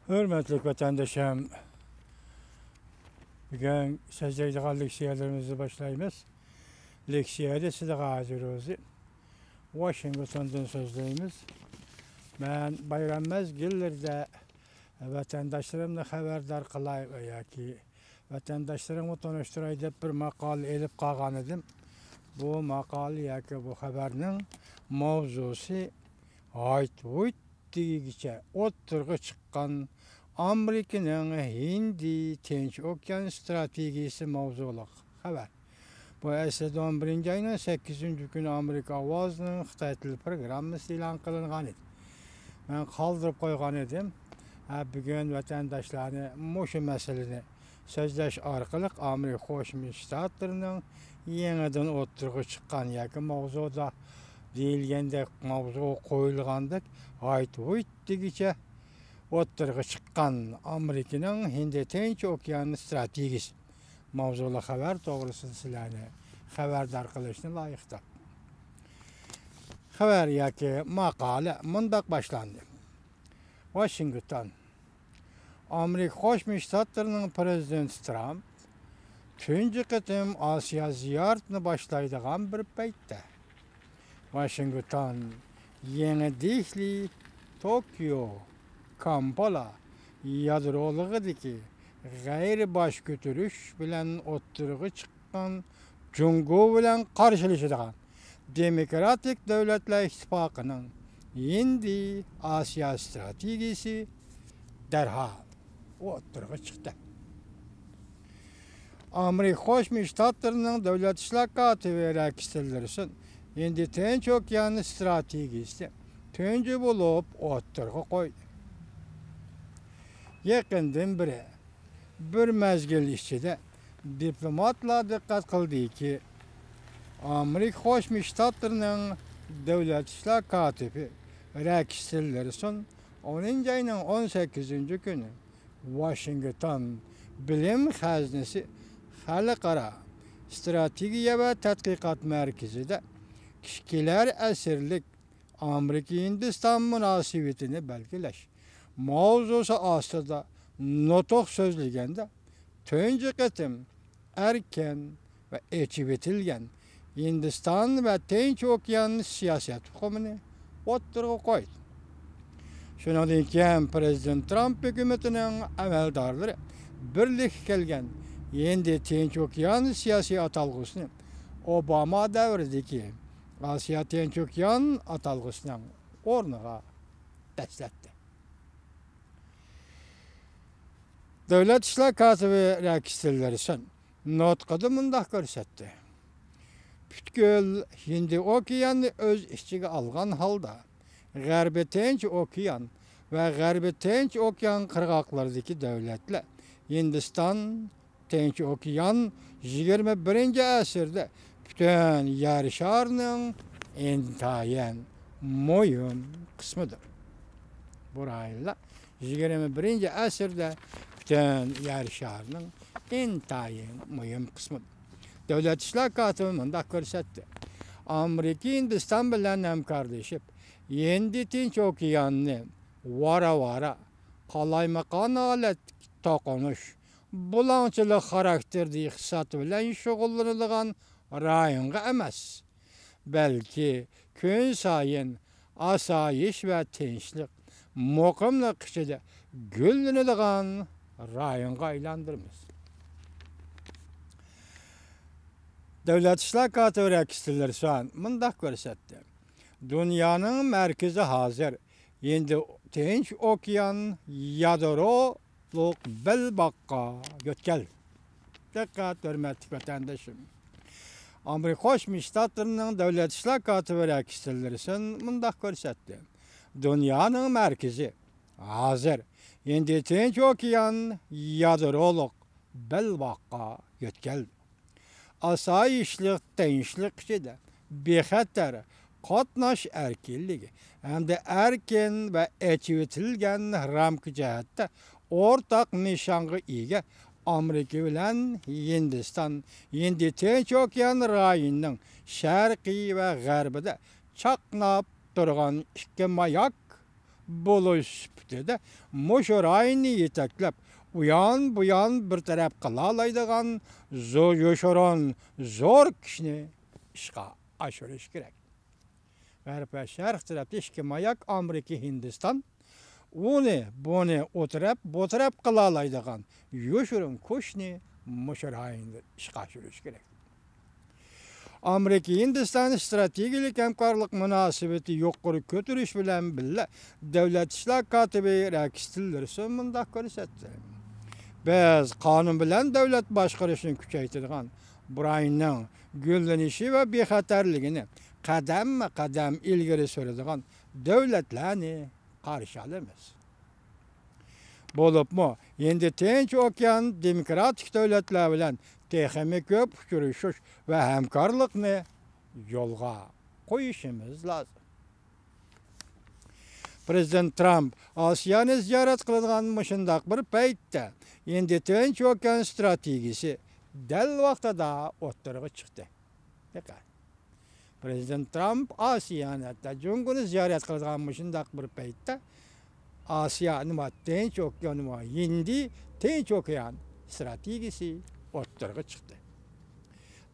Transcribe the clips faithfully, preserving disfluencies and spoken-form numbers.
ھۆرمەتلىك ۋەتەندىشىم، بۈگۈن سۆزلەيدىغان لېكسىيەلىرىمىزنى باشلايمىز. لېكسىيەدە سىلىغا ھازىر ئۆزى ۋاشىنگتوندىن سۆزلەيمىز. مەن بايرام مەزگىللىرىدە ۋەتەنداشلىرىمنى خەۋەردار قىلاي ۋە ياكى ۋەتەنداشلىرىمغا تونۇشتۇراي دەپ بىر ماقالە ئېلىپ قالغان ئىدىم. بۇ ماقالە ياكى بۇ خەۋەرنىڭ ماۋزۇسى ھايت-ھۇيت دېگۈچە ئوتتۇرىغا چىققان ئامېرىكىنىڭ ھىندى تىنچ ئوكيان ستراتېگىيىسى ماۋزۇلۇق خەۋەر. بۇ ئەسلىدە ئون بىرىنچى ئاينىڭ سەككىزىنچى كۈنى ئامېرىكا ئاۋازىنىڭ خىتاي تىلى پروگراممىسىدا ئېلان قىلىنغان ئىدى. مەن قالدۇرۇپ قويغان ئىدىم. ھە، بۈگۈن ۋەتەنداشلارنى مۇشۇ مەسىلىنى سۆزلەش ئارقىلىق ئامېرىكا قوشما شتاتلىرىنىڭ يېڭىدىن ئوتتۇرىغا چىققان ياكى ماۋزۇدا دېيىلگەندەك، ماۋزۇغا قويۇلغاندەك ھايت-ھۇيت دېگۈچە ئوتتۇرىغا چىققان ئامېرىكىنىڭ ھىندى تىنچ ئوكيان ستراتېگىيىسى ماۋزۇلۇق خەۋەر توغرىسىدا سىلەرنى خەۋەردار قىلىشنى لايىق تاپتىم. خەۋەر ياكى ماقالە مۇنداق باشلاندى. ۋاشىنگتون. ئامېرىكا قوشما شتاتلىرىنىڭ پىرېزىدېنتى ترامپ تۇنجى قېتىم ئاسىيا زىيارىتىنى باشلايدىغان بىر پەيتتە، ۋاشىنگتون يېڭى دېھلى، توكيو، كامپالا يادرولۇقىدىكى غەيرىي باش كۆتۈرۈش بىلەن ئوتتۇرىغا چىققان جۇڭگو بىلەن قارشىلىشىدىغان دېموكراتىك دۆلەتلەر ئىتتىپاقىنىڭ ھىندى ئاسىيا ستراتېگىيىسى دەرھال ئوتتۇرىغا چىقتى. ئامېرىكا قوشما شتاتلىرىنىڭ دۆلەت ئىشلار كاتىپى رەكس تىللېرسون ھىندى تىنچ ئوكيان ستراتېگىيىسىنى تۇنجى بولۇپ ئوتتۇرىغا قويدى. يېقىندىن بېرى بىر مەزگىل ئىچىدە دىپلوماتلار دىققەت قىلدىكى، ئامېرىكا قوشما شتاتلىرىنىڭ دۆلەت ئىشلار كاتىپى رەكس تىللېرسون ئونىنچى ئاينىڭ ئون سەككىزىنچى كۈنى ۋاشىنگتون بىلىم خەزنىسى خەلقئارا ستراتېگىيە ۋە تەتقىقات مەركىزىدە كېلەر ئەسىرلىك ئامېرىكا-ھىندىستان مۇناسىۋىتىنى بەلگىلەش ماۋزۇسى ئاستىدا نۇتۇق سۆزلىگەندە، تۇنجى قېتىم ئەركىن ۋە ئېچىۋېتىلگەن ھىندىستان ۋە تىنچ ئوكيان سىياسەت ئۇقۇمىنى ئوتتۇرىغا قويدى. شۇنىڭدىن كېيىن پىرېزىدېنت ترامپ ھۆكۈمىتىنىڭ ئەمەلدارلىرى بىرلىككە كەلگەن ھىندى تىنچ ئوكيان سىياسىي ئاتالغۇسىنى ئوباما دەۋرىدىكى ئاسىيا تىنچ ئوكيان ئاتالغۇسىنىڭ ئورنىغا دەسسەتتى. دۆلەت ئىشلار كاتىپى رەكس تىللېرسون نۇتقىدا مۇنداق كۆرسەتتى: پۈتكۈل ھىندى ئوكياننى ئۆز ئىچىگە ئالغان ھالدا، غەربىي تىنچ ئوكيان ۋە غەربىي تىنچ ئوكيان قىرغاقلىرىدىكى دۆلەتلەر، ھىندىستان، تىنچ ئوكيان، يىگىرمە بىرىنچى ئەسىردە پۈتۈن يەر شارىنىڭ ئىنتايىن مۇھىم قىسمىدۇر. بۇ رايونلار يىگىرمە بىرىنچى ئەسىردە پۈتۈن يەر شارىنىڭ ئىنتايىن مۇھىم قىسمىدۇر. دۆلەت ئىشلار كاتىپى مۇنداق كۆرسەتتى: ئامېرىكا ھىندىستان بىلەن ھەمكارلىشىپ، ھىندى تىنچ ئوكياننى ۋارا-ۋارا قالايمىقان ھالەتتىكى توقۇنۇش، بۇلاڭچىلىق خاراكتېرىدىكى ئىقتىساد بىلەن شۇغۇللىنىدىغان رايونغا ئەمەس، بەلكى كۈنسايىن ئاسايىش ۋە تىنچلىق، مۇقىملىق ئىچىدە گۈللىنىدىغان رايونغا ئايلاندۇرىمىز. دۆلەت ئىشلار كاتىپى رەكس تىللېرسون مۇنداق كۆرسەتتى: دۇنيانىڭ مەركىزى ھازىر ھىندى تىنچ ئوكيان يادرولۇق بەلباغقا يۆتكەلدى. دىققەت، ھۆرمەتلىك ۋەتەندىشىم! ئامېرىكا قوشما شتاتلىرىنىڭ دۆلەت ئىشلار كاتىپى رەكس تىللېرسون مۇنداق كۆرسەتتى: دۇنيانىڭ مەركىزى ھازىر ھىندى تىنچ ئوكيان يادرولۇق بەلباغقا يۆتكەلدى. ئاسايىشلىق، تىنچلىق ئىچىدە بىخەتەر قاتناش ئەركىنلىكى ھەمدە ئەركىن ۋە ئېچىۋېتىلگەن رامكا جەھەتتە ئورتاق نىشانغا ئىگە ئامېرىكا بىلەن ھىندىستان ھىندى تىنچ ئوكيان رايونىنىڭ شەرقىي ۋە غەربىدە چاقناپ تۇرغان ئىككى ماياك بولۇش سۈپىتىدە مۇشۇ رايوننى يېتەكلەپ، ئۇيان-بۇيان بىر تەرەپ قىلالايدىغان زو-، يوشۇرۇن زور كۈچنى ئىشقا ئاشۇرۇش كېرەك. غەرب ۋە شەرق تەرەپتە ئىككى ماياك، ئامېرىكا، ھىندىستان، ئۇنى، بۇنى ئۇ تەرەپ، بۇ تەرەپ قىلالايدىغان يوشۇرۇن كۈچنى مۇشۇ رايوندا ئىشقا ئاشۇرۇش كېرەك. ئامېرىكا ھىندىستان ئىستراتېگىيەلىك ھەمكارلىق مۇناسىۋىتى يۇقىرى كۆتۈرۈش بىلەن بىللە، دۆلەت ئىشلار كاتىپى رەكس تىللېرسون مۇنداق كۆرسەتتى: بىز قانۇن بىلەن دۆلەت باشقۇرۇشنى كۈچەيتىدىغان، بۇ رايوننىڭ گۈللىنىشى ۋە بىخەتەرلىكىنى قەدەممۇ قەدەم ئىلگىرى سۈرىدىغان دۆلەتلەرنى قارشى ئالىمىز. بولۇپمۇ ھىندى تىنچ ئوكيان دېموكراتىك دۆلەتلەر بىلەن تېخىمۇ كۆپ ئۇچرىشىش ۋە ھەمكارلىقنى يولغا قويۇشىمىز لازىم. پرېزىدېنت ترامپ ئاسىيانى زىيارەت قىلىدىغان مۇشۇنداق بىر پەيتتە، ھىندى تىنچ ئوكيان ئىستراتېگىيىسى دەل ۋاقتىدا ئوتتۇرىغا چىقتى. دىققەت! پرېزىدېنت ترامپ ئاسىيانى، ھەتتا جۇڭگونى زىيارەت قىلىدىغان مۇشۇنداق بىر پەيتتە، ئاسىيا نېمە، تىنچ ئوكيان نېمە، ھىندى تىنچ ئوكيان ئىستراتېگىيىسى ئوتتۇرىغا چىقتى.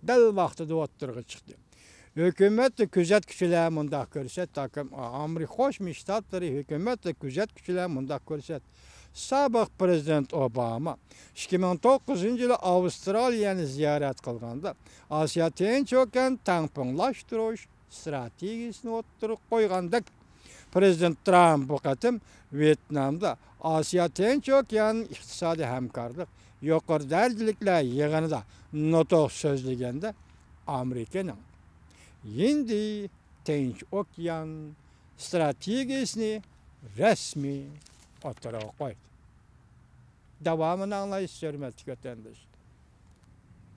دەل ۋاقتىدا ئوتتۇرىغا چىقتى. ھۆكۈمەت ۋە كۆزەتكۈچىلەر مۇنداق كۆرسەتتى، ھاكىم-، ئامېرىكا قوشما شتاتلىرى ھۆكۈمەت ۋە كۆزەتكۈچىلەر مۇنداق كۆرسەتتى. سابىق پرېزىدېنت ئوباما ئىككى مىڭ توققۇزىنچى يىلى ئاۋسترالىيەنى زىيارەت قىلغاندا، ئاسىيا تىنچ ئوكيان تەڭپۇڭلاشتۇرۇش ئىستراتېگىيىسىنى ئوتتۇرىغا قويغاندەك، پرېزىدېنت ترامپ بۇ قېتىم ۋيېتنامدا ئاسىيا تىنچ ئوكيان ئىقتىسادىي ھەمكارلىق يۇقىرى دەرىجىلىكلەر يىغىنىدا نۇتۇق سۆزلىگەندە، ئامېرىكىنىڭ ھىندى تىنچ ئوكيان ئىستراتېگىيىسىنى رەسمىي ئوتتۇرىغا قويدى. داۋامىنى ئاڭلايسىز، ھۆرمەتلىك ۋەتەنداشلار.